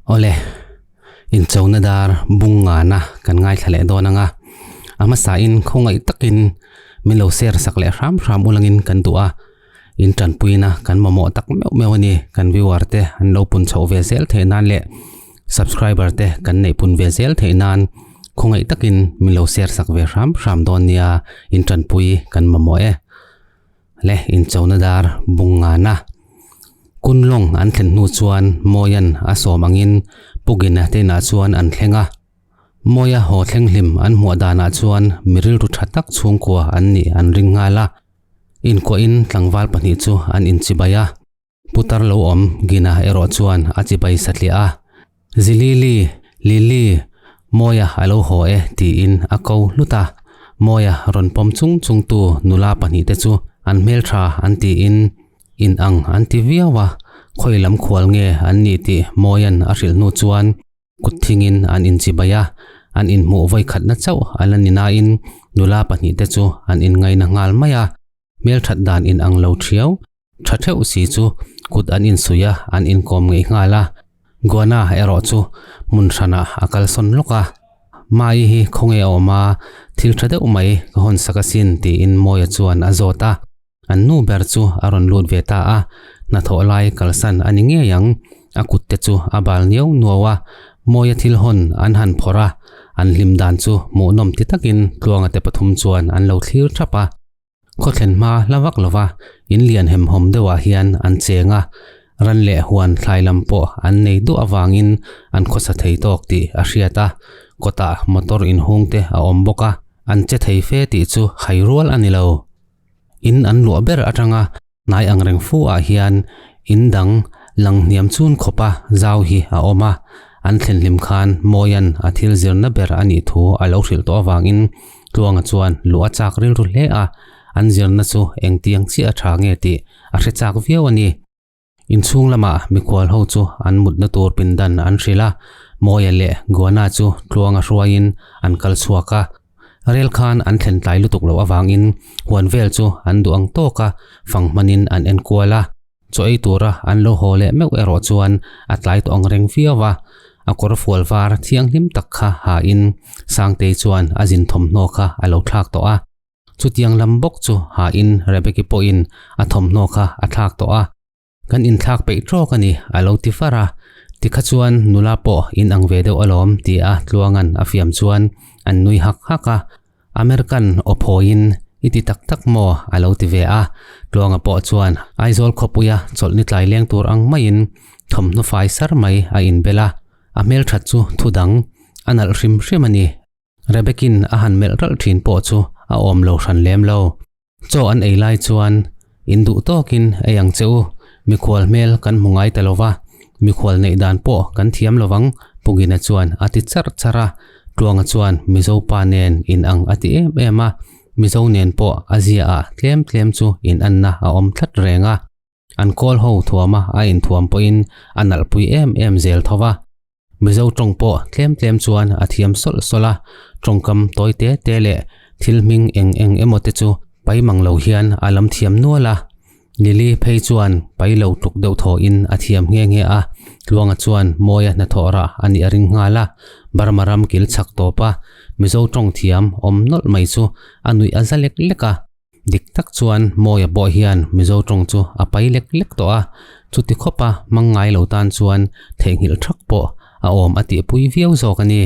Awle, inchona dar bung ngana kan ngaithla leh dawn anga, a hmasain khawngaih takin min lo share sak leh hram hram ulangin kan duh a, in tanpuina kan mamawh tak meuh meuh a ni, kan viewer te an lo pun chhoh ve zel theih nan leh subscriber te kan neih pun ve zel theih nan khawngaih takin min lo share sak ve hram hram dawn nia, in tanpui kan mamawh e. Le inchona dar bung ngana. Kunlawng an thlen hnu chuan Mawian a sawm angin Pugina te inah chuan an thleng a. Mawia haw thleng hlim an hmuah danah chuan mi rilru tha tak chhungkua an nih an ring nghal a. Inkuahin tlangval pahnih chu an inchibai a. Putar lo awm Gina erawh chuan a chibai satliah a, Zilili, Lili, Mawia a lo haw e tiin a ko hlut a. Mawia rawn pawm chung chung tu nula pahnih te chu an hmeltha an tiin in ang an ti viau a, khawi lam khual nge an nih tih Mawia'n a hrilh hnu chuan kut thingin an inchibai a, an inhmuh vawikhatna chauh a la ni nain nula pahnih te chu an inngaina nghal mai a, hmelthat dan inang lo thiau. Tha theuh si chu kut an insuih a, an inkawm ngei nghal a. Guana erawh chu hmun hranah a kalsawn lawk a. Mai hi khawnge a awm a, thil tha deuh mai ka hawn sak asin tiin Mawia chuan a zawt a. An nu ber chu a rawn lut ve ta a, hnathawh lai kalsan a ni ngei ang. A kut te chu a bal niau nuau a, Mawia thil hawn an han phawrh a, an hlim dan chu hmuhnawm ti takin Tluanga te pathum chuan an lo thlir thap a. Khawthlen hma hla vak lova in lian hemhawm deuhah hian an cheng a, ran leh huan thlai lam pawh an nei duah avangin an khawsa thei tawk tih a hriat a, kawtah motor inhung te a awm bawk a, an che thei fe tih chu hai rual a ni lo. In an luah ber atanga hnai angreng fu ah hian in dang lang hniam chun khawpa zau hi a awm a, an thlen hlim khan Mawia'n a thil zirna ber a nih thu a lo hrilh tawh avangin Tluanga chuan luh a chak rilru hle a, an zirna chu engtiang chiah a tha nge tih a hre chak viau a ni. Inchhung lamah mikhual ho chu an mutna tur pindan an hrilh a, Mawia leh Guana chu Tluanga hruaiin an kal chhuak a. Rel khan an thlen tlai lutuk loh avangin huan vel chu an duh ang tawk a, fang hmanin an enkual a. Chaw ei tura an lo haw leh meuh erawh chuan a tlai tawh ang reng viau a, a kawr fual var thianghlim tak kha hain Sangtei chuan a zin thawmhnaw kha a lo thlak tawh a. Chutiang lam bawk chu hain Rebeki pawhin a thawmhnaw kha a thlak tawh a. Kan inthlak peih tawk a ni a lo ti far a, tikha chuan nula pawh in ang ve deuh alawm ti a Tluanga'n a fiam chuan an nui hak hak a. American aw phawiin i ti tak tak maw a lo ti ve a, Tluanga pawh chuan Aizawl khawpuia chawlhni tlai leng tur ang maiin thawmhnaw fai sar mai a inbel a, a hmelthat chu thu dang a nalh hrim hrim a ni. Rebekin a han melh ralh thin pawh chu a awm lo hran lem lo. Chaw an ei lai chuan in duh tawkin ei ang che u, mikhual hmel kan hmu ngai ta lo va, mikhual neih dan pawh kan thiam lo vang, Pugina chuan a ti charh charh a. Tluanga chuan Mizo pa nen in ang a ti em em a, Mizo nen pawh a zia ah tlem tlem chu in anna a awm tlat reng a. An kawl ho thuama a inthuam pawhin a nalhpui em em zel tho va. Mizo tawng pawh tlem tlem chuan a thiam sawlh sawlh a, tawngkam tawi te te leh thil hming eng eng emaw te chu pai mang lo hian a lam thiam nual a. Lily phei chuan pai lo tluk deuh thawhin a thiam nghe nghe a, Tluanga chuan Mawia hnathawh rah a nih a ring nghal a, Burma ram kil chhak tawp a, Mizo tawng thiam awm nawlh mai chu a nuih a za lek lek a. Dik tak chuan Mawia pawh hian Mizo tawng chu a pai lek lek tawh a, chuti khawpa hmang ngai lo tan chuan theihnghilh thak pawh a awm a tihpui viau zawk a ni.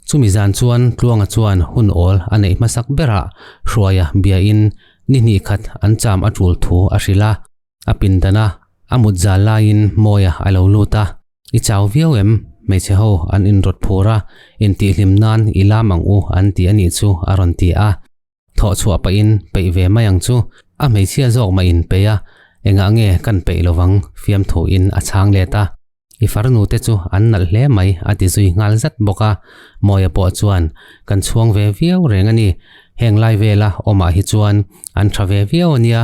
Chumi zan chuan Tluanga chuan hun awl a neih hmasak berah Hruaia biain ni hnih khat an cham a tul thu a hrilh a, a pindana a mut zal laiin Mawia a lo lut a, I chau viau em? Hmeichhe ho an inrawt phur a, intihhlim nan i lam ang u an ti a nih chu a rawn ti a. Thawh chhuah pahin peih ve mai ang chu, a hmeichhia zawk mah in peih a, engah nge kan peih lovang fiamthuin a chhang let a. I farnu te chu an nalh hle mai a ti zui nghal zat bawk a, Mawia pawh chuan kan chhuang ve viau reng a ni, heng lai vela awmah hi chuan an tha ve viau a nia,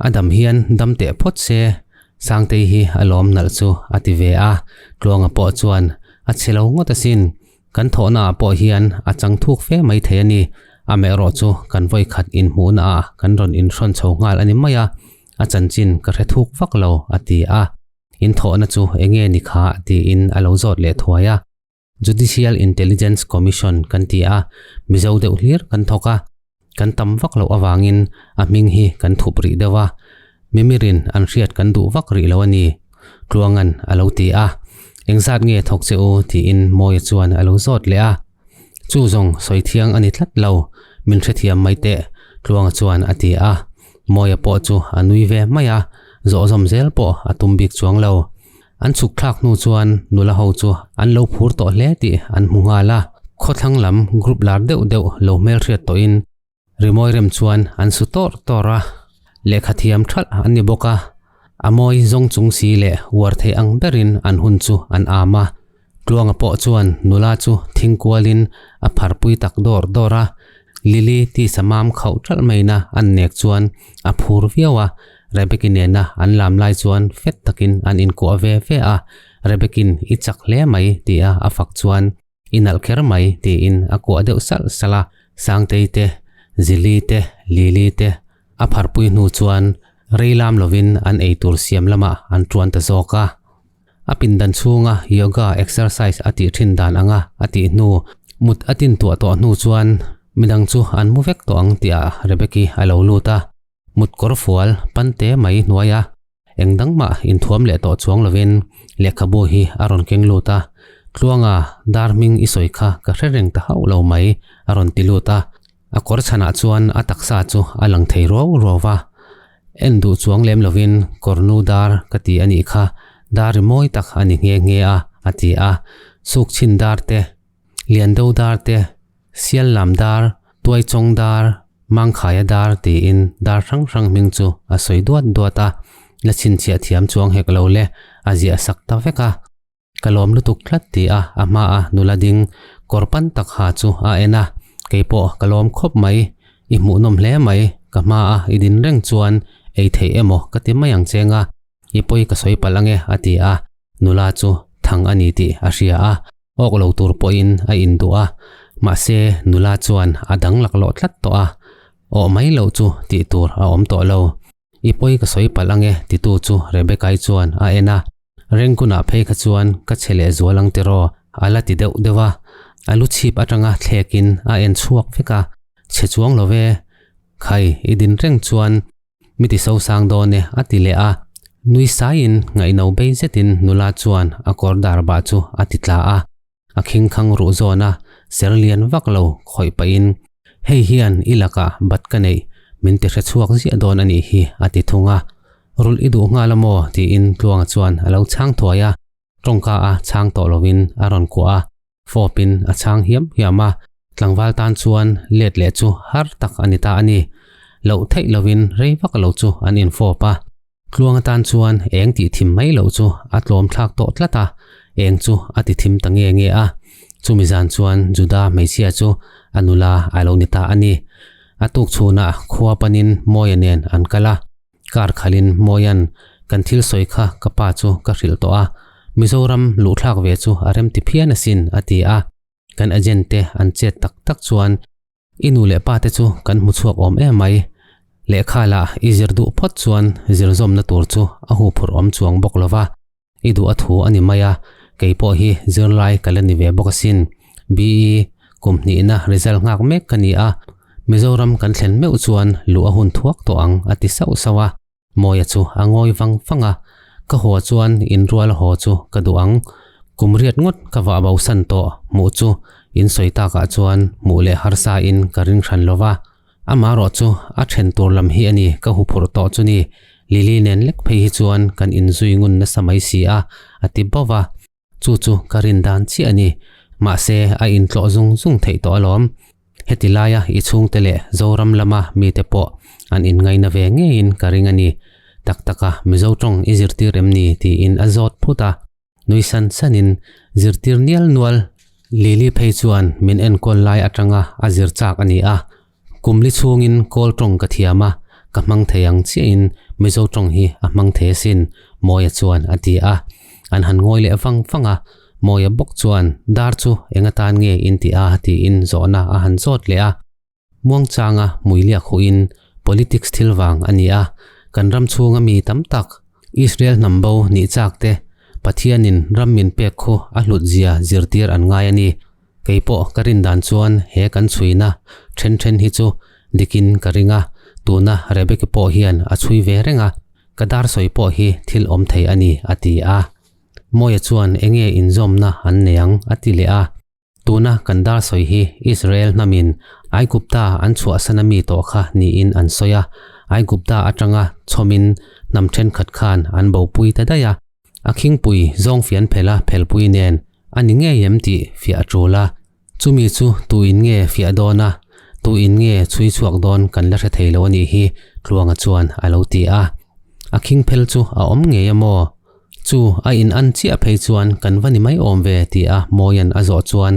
a dam hian dam teh phawt se, Sangtei hi a lawm nalh chu a ti ve a, Tluanga pawh chuan a chhe lo ngawt asin. Kan thawhnaah pawh hian a chang thuk fe mai thei a ni. Amaherawh chu kan vawi khat inhmuhnaah kan rawn inhrawn chho nghal a ni mai a, a chanchin ka hre thuk vak lo, a ti a. In thawhna chu enge ni kha tiin a lo zawt leh thuai a. Judicial Intelligence Commission kan ti a, Mizo deuh hlir kan thawk a, kan tam vak loh avangin a hming hi kan thup rih deuh a, mimirin an hriat kan duh vak rih lo a ni, Tluanga'n a lo ti a. Engzat nge thawk che u? tiin Mawia chuan a lo zawt leh a. Chu zawng sawi thiang a ni tlat lo, min hrethiam mai teh, Tluanga chuan a ti a. Mawia pawh chu a nui ve mai a, zawh zawm zel pawh a tum bik chuang lo. An chhuk thlak hnu chuan nula ho chu an lo phur tawh hle tih an hmu nghal a, khawthlang lam group lar deuh deuh lo hmelhriat tawhin rimawi rem chuan an su tawr tawr a, lehkha thiam thalh an ni bawk a, a mawi zawng chung si leh uar thei ang berin an hun chu an am a. Tluanga pawh chuan nula chu thing kualin a pharpui tak dawr dawr a, Lily tisa mam khauh ṭalh maina an nek chuan a phur viau a, Rebecca nena an lam lai chuan fet takin an inkuah ve ve a, Rebecca-in i chak hle mai tia a fak chuan i nalh kher mai tiin a kuah deuh salh salh a, Sangtei te, Zili te, Lily te a pharpui hnu chuan rei lam lovin an eitur siam lamah an ṭuan ta zawk a. A pindan chhunga yoga exercise a tih thin dan anga a tih hnu, mut a tin tuah tawh hnu chuan midang chu an mu vek tawh ang tihah Rebecca a lo lut a, mut kawr fual pan te mai hnuai a, eng dang mah inthuam leh tawh chuang lovin lehkhabu hi a rawn keng lut a, Tluanga dar hming i sawi kha ka hre reng ta hauh lo mai a rawn ti lut a, a kawr chhanah chuan a taksa chu a lang thei ruau ruau va. En duh chuang lem lovin kawrnu dar ka ti a nih kha, dar ri mawi tak a ni nghe nghe a, a ti a. Suk chhin dar te, lian do dar te, sial lam dar, tuai chawng dar, mangkhaia dar tiin dar hrang hrang hming chu a sawi duat duat a, la chhinchhiah thiam chuang hek lo le, a ziah sak ta vek a. Ka lawm lutuk tlat ti a, a hmaa nula ding kawr pan tak ha chu a en a, keipawh ka lawm khawp mai, i hmuhnawm hle mai, ka hmaa i din reng chuan ei theih emaw ka ti mai ang cheng a, i pawi ka sawi palh ange a ti a, nula chu thang a ni tih a hria a, awk lo tur pawhin a induh a, mahse nula chuan a dang laklawh tlat tawh a, awh mai loh chu tih tur a awm tawh lo. I pawi ka sawi palh ange titu chu Rebecca-i chuan a en a, Rengkunah phei kha chuan ka che leh zual ang tiraw a la ti deuh deuh a, a lu chhip atanga thlekin a en chhuak vek a, Chhe chuang lo ve, khai i din reng chuan mi ti sosang dawn e a ti leh a, nui saiin ngaihno bei zetin nula chuan a kawr dar bah chu a ti tla a. A khingkhang ruh zawn a, ser lian vak lo khawih pahin, Hei hian i lakah bat ka neih, min ti hre chhuak ziah dawn a nih hi, a ti thung a. Rulh i duh nghal a maw? tiin Tluanga chuan a lo chhang thuai a, tawngka a chhang tawh lovin a rawn kuah a, fawpin a chhang hiam hiam a, tlangval tan chuan let leh chu har tak a ni ta a ni. Loh theih lovin rei vak lo chu an infawp a. Tluang atan chuan eng tih thim mai loh chu a tlawm thlak tawh tlat a, eng chu a ti thim ta nge nge a. Chumi zan chuan Juda hmeichhia chu a nula a lo ni ta a ni. A tuk chhunah khua panin Mawia nen an kal a, car khalhin Mawia'n kan thil sawi kha ka pa chu ka hrilh tawh a, Mizoram luhthlak ve chu a rem ti phian asin a ti a. Kan agent te an chet tak tak chuan I nu leh pa te chu kan hmu chhuak awm em mai. Lehkha lah i zir duh phawt chuan zir zawmna tur chu a hu phurh awm chuang bawk lo va, i duh a thu a ni mai a, kei pawh hi zirlai ka la ni ve bawk asin. BE kum hnihna result nghak mek ka ni a, Mizoram kan thlen meuh chuan luh a hun thuak tawh ang a ti sauh sauh a. Mawia chu a ngawi vang vang a, ka haw chuan inrual haw chu ka duh ang. Kum riat ngawt ka vah bo san tawh hmuh chu in sawi takah chuan hmuh leh harsa in ka ring hran lo va. Amaherawh chu a then tur lam hi a ni ka huphurh tawh chu ni. Lily nen lek phei hi chuan kan inzui ngun nasa mai si a, a ti bauh va. Chu chu ka rin dan chiah a ni. Mahse, a intlawh zung zung theih tawh alawm. Heti laia i chhungte leh Zoram lama mite pawh an inngaina ve ngeiin ka ring a ni. Tak taka Mizo tawng i zirtir em ni? tiin a zawt phut a. Nui san sanin zirtir nial nual Lily phei chuan min enkawl lai atanga a zir chak a ni a. Kum li chhungin kawl tawng ka thiam a, ka hmang thei ang chiahin Mizo tawng hi a hmang thei asin, Mawia chuan a ti a. An han ngawi leh vang vang a, Mawia bawk chuan dar chu eng atan nge in ti a tiin zawhna a han zawt leh a. Muangchanga hmui liak huhin politics thil vang a ni a, kan ram chhunga mi tam tak. Israel hnam bo nih chak te Pathianin ram min pek khu a hlut zia zirtir an ngai a ni. Kei pawh ka rin dan chuan he kan chhuina then then hi chu dikin ka ring a, tuna Rebecca pawh hian a chhui ve reng a, ka dar sawi pawh hi thil awm thei a ni a ti a. Mawia chuan enge inzawmna an nei ang a ti leh a. Tuna kan dar sawi hi Israel hnamin Aigupta an chhuahsan a mi tawh kha niin an sawi a, Aigupta atanga chhawmin hnam thenkhat khan an bopui ta daih a. A khingpui zawng fian phel a phelpui nen a ni ngei em tih fiah a tul a, chumi chu tu in nge fiah dawn a, tu in nge chhui chhuak dawn kan la hre thei lo a nih hi Tluanga chuan a lo ti a. A khing phel chu a awm ngei a maw? Chu a in an chiah phei chuan kan va ni mai awm ve ti a Mawia'n a zawh chuan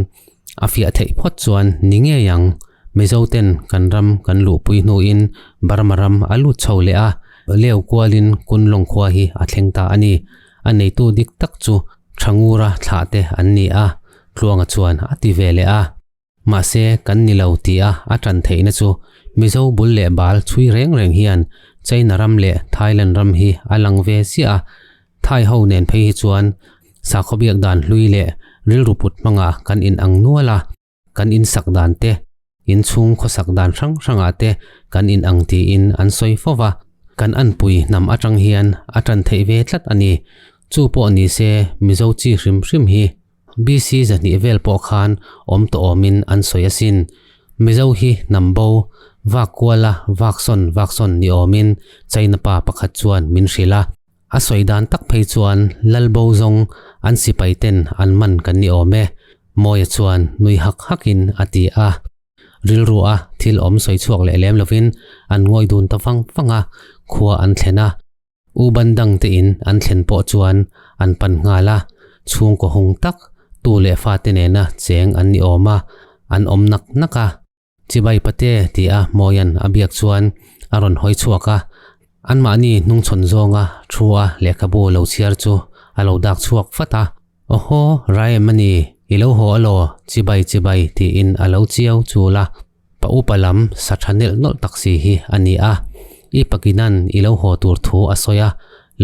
a fiah theih phawt chuan ni ngei ang. Mizo ten kan ram kan luhpui hnuin Burma ram a lut chho leh a, leu kualin Kunlawng khua hi a thleng ta a ni. A neitu dik tak chu Thangura thlah te an ni a, Tluanga chuan a ti ve leh a. Mahse kan ni lo tia a tan theihna chu Mizo bul leh bal chhui reng reng hian China ram leh Thailand ram hi a lang ve ziah a, Thai ho nen phei hi chuan sakhaw biak dan hlui leh rilru put hmangah kan inang nual a. Kan insak dan te, inchhung khawsak dan hrang hrangah te kan inang tiin an sawi fo va, kan anpui hnam atang hian a tan theih ve tlat a ni. Chu pawh ni se Mizo chi hrim hrim hi BC zahnih vel pawh khan awm tawh awmin an sawi asin. Mizo hi hnam bo, vak kuala vak sawn vak sawn ni awmin China pa pakhat chuan min hrilh a. A sawi dan tak phei chuan Lalbo zawng an sipai ten an man kan ni awm e, Mawia chuan nui hak hakin a ti a. Rilru a thil awm sawi chhuak leh lem lovin an ngawi dun ta vang vang a, khua an thlen a. U Bandang te in an thlen pawh chuan an pan nghal a, chhungkaw hung tak tu leh fate nena cheng an ni awm a, an awm nak nak a. Chibai pate ti a Mawia'n a biak chuan a rawn hawi chhuak a, anmahni hnungchhawn zawnga thu a lehkhabu lo chhiar chu a lo dak chhuak vat a. Awhaw, rai em a ni, i lo haw alaw, chibai chibai tiin a lo chiau chul a, pa upa lam sa tha nelh nawlh tak si hi a ni a. I pakinan i lo haw tur thu a sawi a,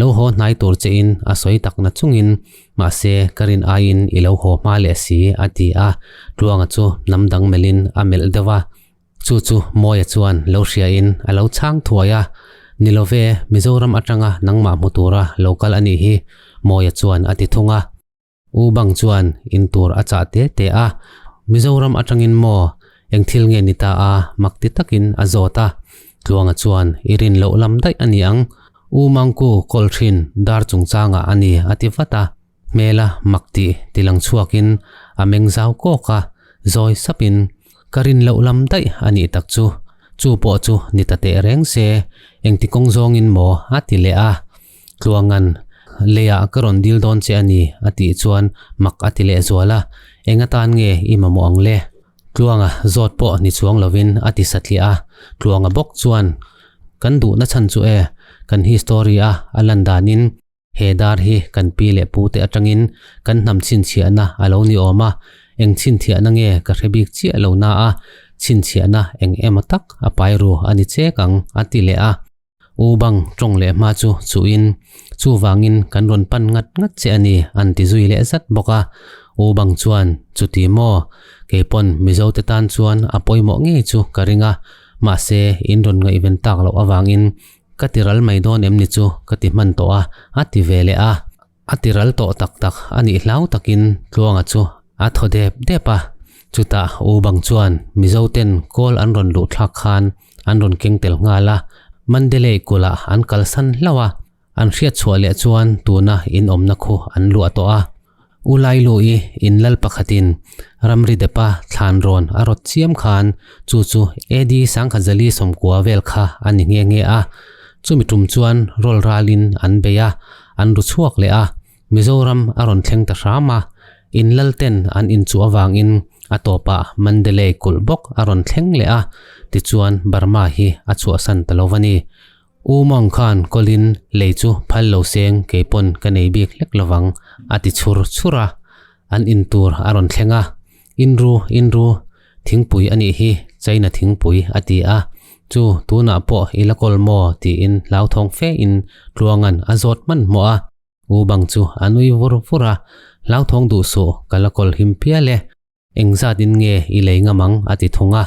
lo haw hnai tur che in a sawi tak na chungin Mahse, ka rin aiin i lo haw hma leh si, a ti a. Tluanga chu hnam dang melhin a melh deuh a. Chu chu Mawia chuan lo hriain a lo chhang thuai a. Ni lo ve, Mizoram atanga nangmah hmu tura lo kal a nih hi, Mawia chuan a ti thung a. U Bang chuan in tur a chah te te a. Mizoram atangin maw, eng thil nge ni ta a, mak ti takin a zawt a. Tluanga chuan i rin loh lam daih a ni ang, U Mangku kawl thin dar chungchangah a ni a ti vat a, hmela mak tih ti lang chhuakin a meng zau kawk a, zawi sapin ka rin loh lam daih a nih tak chu, chu pawh chu ni ta teh reng se, engti kawng zawngin maw a ti leh a, Tluangan leiah ka rawn dil dawn che a ni a tih chuan mak a ti leh zual a, eng atan nge i mamawh ang le? Tluanga zawt pawh ni chuang lovin a ti satliah a, Tluanga bawk chuan kan duhna chhan chu e, kan history a a lan danin he dar hi kan pi leh pu te atangin kan hnam chhinchhiahna a lo ni awm a, eng chhinthiahna nge ka hre bik chiah lo na a, chhinchhiahna eng emaw tak a pai ru a ni chek ang a ti leh a. U bang tawng leh hma chu chuhin chuvangin kan rawn pan ngat ngat che a ni an ti zui leh zat bawk a. U bang chuan chuti maw keipawn Mizo te tan chuan a pawimawh ngei chu ka ring a, mahse in rawn ngaihven tak loh avangin ka ti ral mai dawn em ni chu ka ti hman tawh a a ti ve leh a. A ti ral tawh tak tak a nih hlau takin Tluanga chu a thaw dep dep a, chutah U Bang chuan Mizo ten kawl an rawn luh thlak khan an rawn keng tel nghal a, Mandalay kulh ah an kalsan hlauh a, an hriat chhuah leh chuan tuna in awmna khu an luah tawh a. U Lailu-i in lal pakhatin ramri depa thlan rawn a rawt chiam khan chu chu AD Sangkhazali sawmkua vel kha a ni nghe nghe a, chumi tum chuan rawl ralin an bei a, an ru chhuak leh a, Mizoram a rawn thleng ta hram a, in lal ten an inchuh avangin a tawpah Mandalay kulh bawk a rawn thleng leh a, tichuan Burma hi a chhuahsan ta lo va ni. U Mawng khan kawlin lei chu phal lo seng keipawn ka nei bik hlek lovang a ti chhur chhur a, an in tur a rawn thleng a, Inru, inru, thingpui a nih hi, China thingpui a ti a. Chu tunah pawh i la kawl maw? tiin hlauthawng fe in Tluanga'n a zawt hmanhmawh a. U bang chu a nui vur vur a, Hlauthawng duh suh, ka la kawl him pial e. Engzat in nge i lei ngam ang? a ti thung a.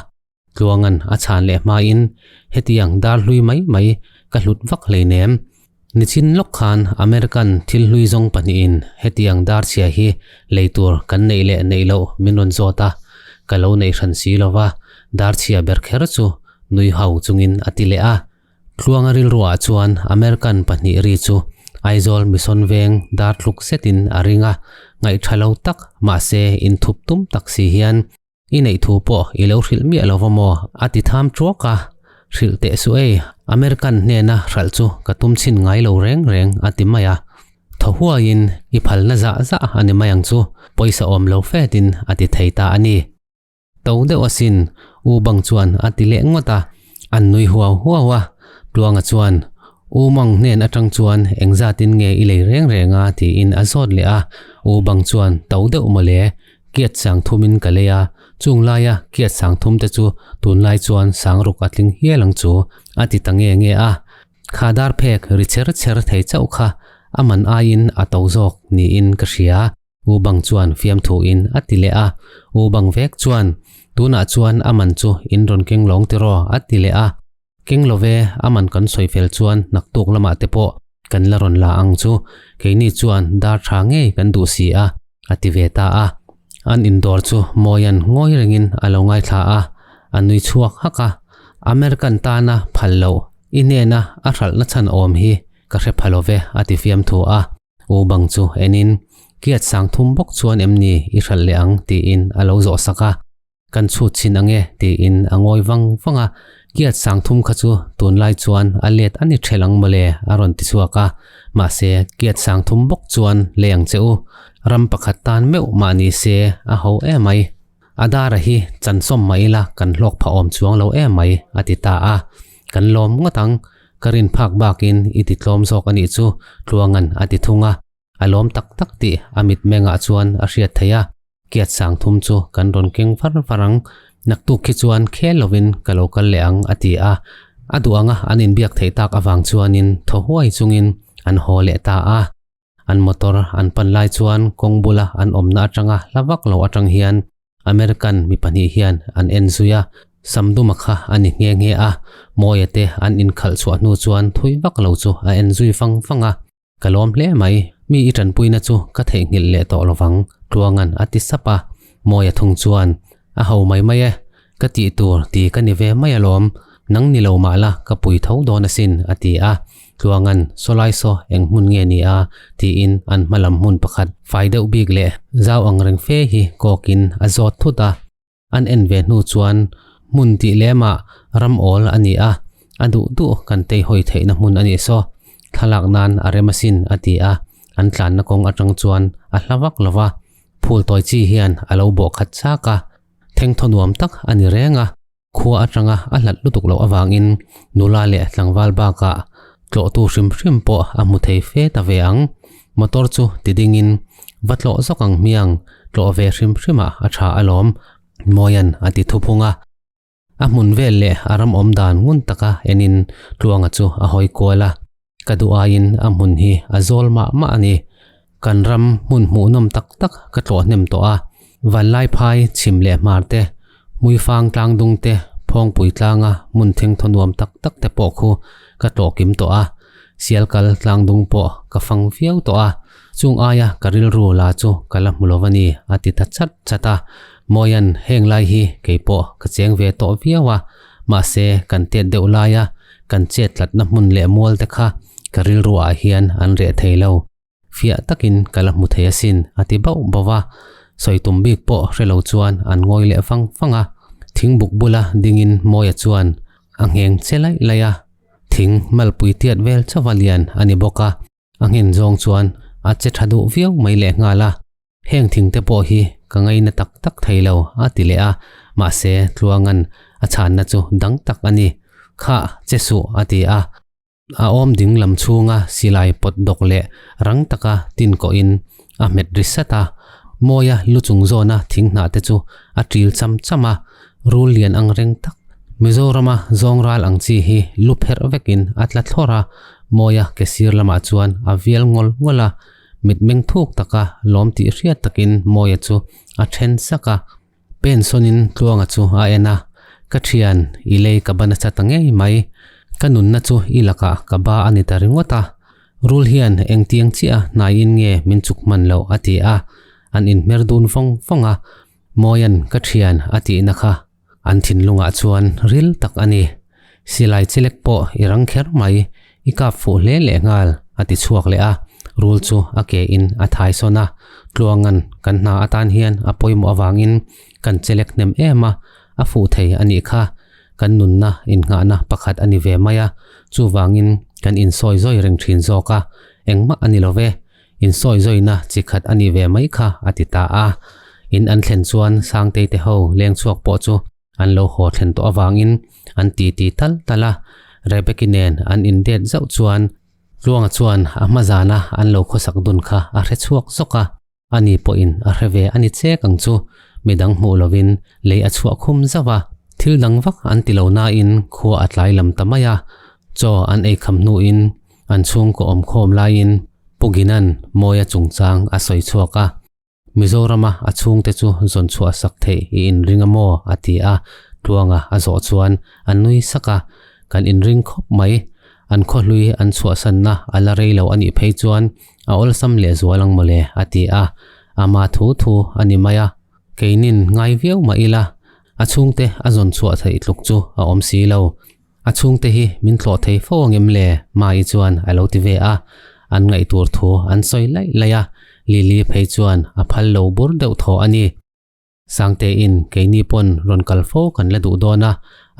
Tluanga'n a chhan leh hmain, Hetiang dar hlui mai mai ka hlut vak hleinem. Nichin lawk khan American thil hlui zawng pahnihin hetiang dar chhia hi lei tur kan neih leh neih loh min rawn zawt a, ka lo neih hran si lo va, dar chhia ber kher chu nui hau chungin a ti leh a. Tluanga rilruah chuan American pahnih ri chu Aizawl Mission Veng dar tluk zetin a ring a, ngaihtha lo tak mahse inthup tum tak si hian I neih thu pawh i lo hrilh miah lo va maw? A ti tham ṭuak a. Hrilh teh suh ei, American hnena hralh chu ka tum chhin ngai lo reng reng a ti mai a. Thaw huaiin i phalna zah zah a ni mai ang chu, pawisa awm lo fetin a ti thei ta a ni. To deuh asin, U Bang chuan a ti leh ngawt a. An nui huau huau a, Tluanga chuan, U Mang hnen atang chuan engzatin nge i lei reng reng a? tiin a zawt leh a. U Bang chuan, To deuh mawle, Kiat sang thumin ka lei a, chung laia kiat sang thum te chu tunlai chuan sang ruk a tling hial ang chu, a ti ta nge nge a. Kha dar phek ri cher cher thei chauh kha a man aiin a to zawk niin ka hria, U Bang chuan fiamthuin a ti leh a. U Bang vek chuan, Tunah chuan a man chu in rawn keng lawng tiraw? a ti leh a. Keng lo ve, a man kan sawi fel chuan naktuk lamah te pawh kan la rawn la ang chu, keini chuan dar tha ngei kan duh si a, a ti ve ta a. An indawr chu Mawia'n ngawi rengin a lo ngaithla a, a nui chhuak hak a. American tana phal loh, i hnena a hralhna chhan awm hi ka hre pha lo ve, a ti fiamthu a. U bang chu enin, Kiat sang thum bawk chuan em ni i hralh leh ang? tiin a lo zawh sak a. Kan chhut chhin ang e, tiin a ngawi vang vang a. Kiat sang thum kha chu tunlai chuan a let a ni ṭhelh ang mawle, a rawn ti chhuak a. Mahse, kiat sang thum bawk chuan lei ang che u. Ram pakhat tan meuh mah ni se a ho emai. A dara hi chansawm mah ila kan hlawk phah awm chuang lo emai, a ti ta a. Kan lawm ngawt ang, ka rin phak bakin i ti tlawm zawk a nih chu, Tluanga'n a ti thung a. A lawm tak tak tih a mitmengah chuan a hriat theih a. Kiat sang thum chu kan rawn keng var var ang, naktuk khi chuan khel lovin ka lo kal leh ang a ti a. A duh anga an inbiak theih tak avang chuanin thaw huai chungin an haw leh ta a. An motor an pan lai chuan kawng bula an awmna atanga hla vak lo atang hian American mi pahnih hian an en zui a, Samduma kha a ni nghe nghe a, Mawia te an inkhalh chhuah hnu chuan thui vak lo chu a en zui vang vang a. Ka lawm hle mai, mi i tanpuina chu ka theihnghilh leh tawh lovang, Tluanga'n a ti sap a. Mawia thung chuan, A ho mai mai e, ka tih tur ti ka ni ve mai alawm, nang ni lo mah la ka pui tho dawn asin, a ti a. Tluanga'n, Sawlai saw eng hmun nge ni a? tiin an hma lam hmun pakhat fai deuh bik leh zau ang reng fe hi kawkin a zawt thut a. An en ve hnu chuan hmun tih lemah ram awl a ni a, a duh duh kan tei hawi theihna hmun a nih saw, thlalak nan a rem asin a ti a, an tlanna kawng atang chuan a hla vak lo va, phul tawi chi hian a lo bawh khat chak a, thengthaw nuam tak a ni reng a, khua atanga a hlat lutuk loh avangin nula leh tlangval bakah tlawhtu hrim hrim pawh a hmu thei fe ta ve ang. Motor chu ti dingin va tlawh zawk ang hmiang, tlawh ve hrim hrimah a tha alawm, Mawia'n a ti thuphung a. A hmun vel leh a ram awm dan ngun taka enin Tluanga chu a hawi kual a. Ka duh aiin a hmun hi a zawl mah mah a ni. Kan ram hmun hmuhnawm tak tak ka tlawh hnem tawh a, Vanlaiphai chhim leh hmar te, Hmuifang tlangdung te, Phawngpui tlanga hmun thengthaw nuam tak tak te pawh khu ka tlawh kim tawh a, Sialkal tlangdung pawh ka fang viau tawh a, chung aia ka rilru la chu ka la hmu lo a ni a ti ta chat chat a. Mawia'n heng lai hi kei pawh ka cheng ve tawh viau a, mahse kan tet deuh laia kan chet tlatna hmun leh mual te kha ka rilru ah hian an reh thei lo. Fiah takin ka la hmu thei asin a ti bauh bauh a, sawi tum bik pawh hre lo chuan an ngawi leh fang fang a. Thing buk bula dingin Mawia chuan a ngheng che laih laih a, thing malpui tiat vel chauha lian a ni bawk a, a nghen zawng chuan a che tha duh viau mai lehnghal a. Heng thing te pawh hi ka ngaina tak tak thei lo a ti leh a, mahse Tluanga'n a chhanna chu dang tak a ni. Khah, che suh a ti a. A awm ding lam chhunga silai pawt dawk leh rang taka tin kawhin a hmet ri sat a, Mawia lu chung zawna thing hnah te chu a ṭil cham cham a, rul lian ang reng tak. Mizorama zawng ral ang chi hi lu pherh vekin a tla thlawr a, Mawia ke sir lamah chuan a vial ngawl ngawl a, mitmeng thuk taka lawm tih hriat takin Mawia chu a then sak a. Pen sawnin Tluanga chu a en a, Ka thian, i lei ka ba nasa ta ngei mai. Ka nunna chu i lakah ka ba a ni ta ringawt a. Rul hian engtiang chiah hnaiin nge min chuk hman loh a ti a, an inhmer dun vawng vawng a. Mawia'n ka thian a tihna kha an thinlungah chuan ril tak a ni. Silai chelek pawh i rang kher mai, i kap fuh hle leh nghal, a ti chhuak leh a. Rul chu a ke in a thai sawn a, Tluanga'n kan hna atan hian a pawimawh avangin kan chelek hnem em a, a fuh thei a nih kha. Kan nunna innghahna pakhat a ni ve mai a, chuvangin kan insawi zawi reng thin zawk a, engmah a ni lo ve. Insawi zawina chi khat a nih ve mai kha a ti ta a. In an thlen chuan Sangtei te ho leng chhuak pawh chu an lo haw thlen tawh avangin an ti ti tal tal a. Rebecca nen an indet zauh chuan Tluanga chuan a hma zana an lo khawsak dun kha a hre chhuak zawk a. Ani pawhin a hre ve a ni chek ang chu, midang hmuh lovin lei a chhuah khum zauh a. Thil dang vak an ti lo nain khua a tlai lam ta mai a. Chaw an ei kham hnuin An chhungkaw awmkhawm laiin Pu Gina'n Mawia chungchang a sawi chhuak a, Mizorama a chhungte chu zawn chhuah sak theih i inring a maw? a ti a, Tluanga a zawh chuan a nui sak a, Kan inring khawp mai, an khawhlui an chhuahsanna a la rei lo a nih phei chuan a awlsam lehzual ang mawle a ti a, ama thu thu a ni mai a, keinin ngai viau mah ila a chhungte a zawn chhuah theih tluk chu a awm si lo. A chhungte hi min tlawh thei fo ang em le? Mai chuan a lo ti ve a, an ngaih tur thu an sawi laih laih a, Lily phei chuan a phal lo bur deuh thaw a ni. Sangtein keini pawn rawn kal fo kan la duh dawn a,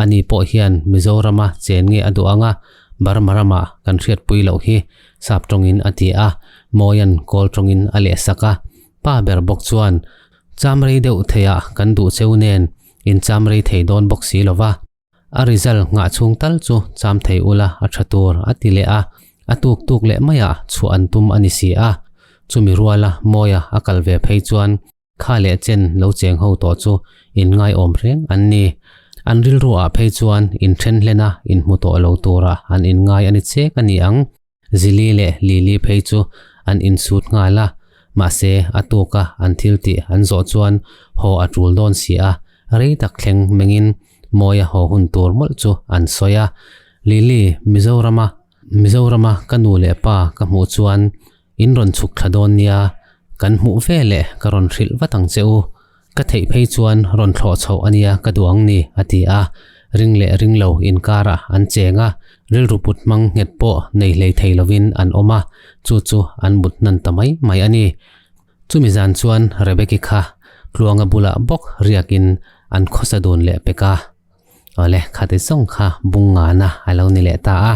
ani pawh hian Mizorama chen nge a duh ang a, Burma ramah kan hriatpui loh hi sap tawngin a ti a, Mawia'n kawl tawngin a leh sak a, pa ber bawk chuan cham rei deuh theiah kan duh cheu nen in cham rei thei dawn bawk si lo va. A result nghah chhung tal chu cham thei ula a tha tur a ti leh a, a tuk tuk leh maiah chhuah an tum a ni si a. Chumi ruala Mawia a kal ve phei chuan kha leh chen lo cheng ho tawh chu in ngaiawm reng an ni. An rilruah phei chuan inthen hlena inhmu tawh lo tura an inngai a ni chek a ni ang. Zili leh Lili phei chu an insut nghal a, mahse a tuka an thil tih an zawh chuan haw a tul dawn si a, rei tak thleng mengin Mawia haw hun tur mawlh chu an sawi a. Lili, Mizorama, Mizorama ka nu leh pa ka hmuh chuan in rawn chhuk thla dawn nia, kan hmuh ve leh ka rawn hrilh vat ang che u. Ka theih phei chuan rawn thlawh chhoh a nia ka duh ang ni, a ti a. Ring leh ring lo inkarah an cheng a, rilru put hmang nghet pawh nei hlei thei lovin an awm a, chu chu an mut hnan ta mai mai a ni. Chumi zan chuan Rebeki kha Tluanga bulah bawk riakin an khawsa dun leh pek a. Awle, khati zawng kha bung ngana a lo ni leh ta a.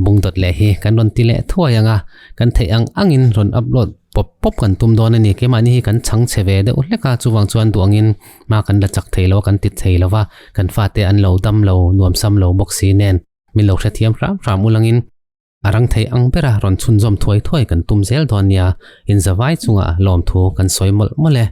Bung dawt leh hi kan rawn ti leh thuai ang a, kan theih ang angin rawn upload pawp pawp kan tum dawn a ni. Keimahni hi kan chhang chhe ve deuh hlek a, chuvang chuan duh angin hma kan la chak thei lo a, kan ti thei lo va, kan fate an lo dam lo, nuam sam lo bawk si nen min lo hrethiam hram hram ulangin a rang thei ang bera rawn chhunzawm thuai thuai kan tum zel dawn nia, inzavai chungah lawmthu kan sawi mawlh mawlh e.